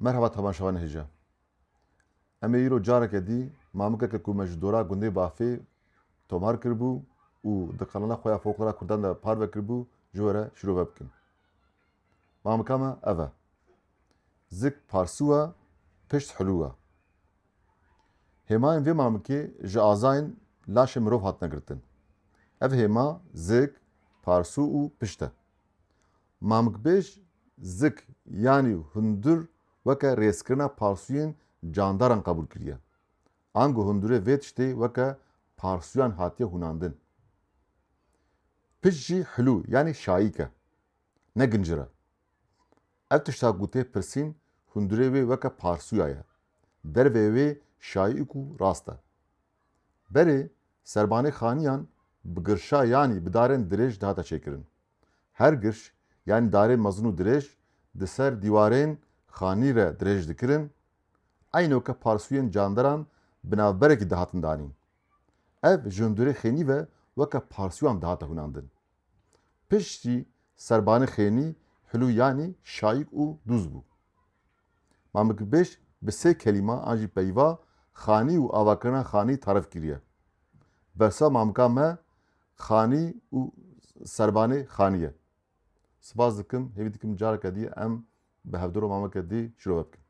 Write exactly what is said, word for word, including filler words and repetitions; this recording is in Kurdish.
Merhaba temaşevanê hêja. Em ê îro careke dî mamikeke ku me ji dora gundê Bafê tomar kiribû û di kanala xwe ya Folklora Kurdan de parve kiribû, ji we re şîrove bikin. Mamika me ev e. Zik parsû e, pişt hilû e. Hêmayên vê mamikê ji azayên laşê mirov hatine girtin. Ev hêma zik, parsû û pişt e. Mamikbêj zik yanî hundir weke rêzkirina parsûyên candaran qebûl kiriye. Ango hundirê vê tiştê weke parsûyan hatiye hûnandin. Pişt jî hilû yanî şayîk e, ne gincir e. Ev tişta ku tê pirsîn hundirê wê weke parsûya ye. Derveyê wê şayîk û rast e. Berê serbanê xaniyan bi girşa yanî bi darên dirêj dihate çêkirin. Her girş, yanî darê mezin û dirêj, di ser dîwarên xanî re dirêj dikirin, eynî weke parsûyên canderan bi navberekî dihatin danîn. Ev ji hundirê xênî ve weke parsûyan dihate hûnandin. Piştî serbanê xênî, hilû yanî şayîk û dûz bû. Mamikbêj bi sê kelîma an jî peyva xanî û avakirina xanî tarif kiriye. Bersa mamika me xanî û serbanê xanî ye. Spas dikim, hêvî dikim careke dî em bi hevdiro mameke dî şîrove bikin.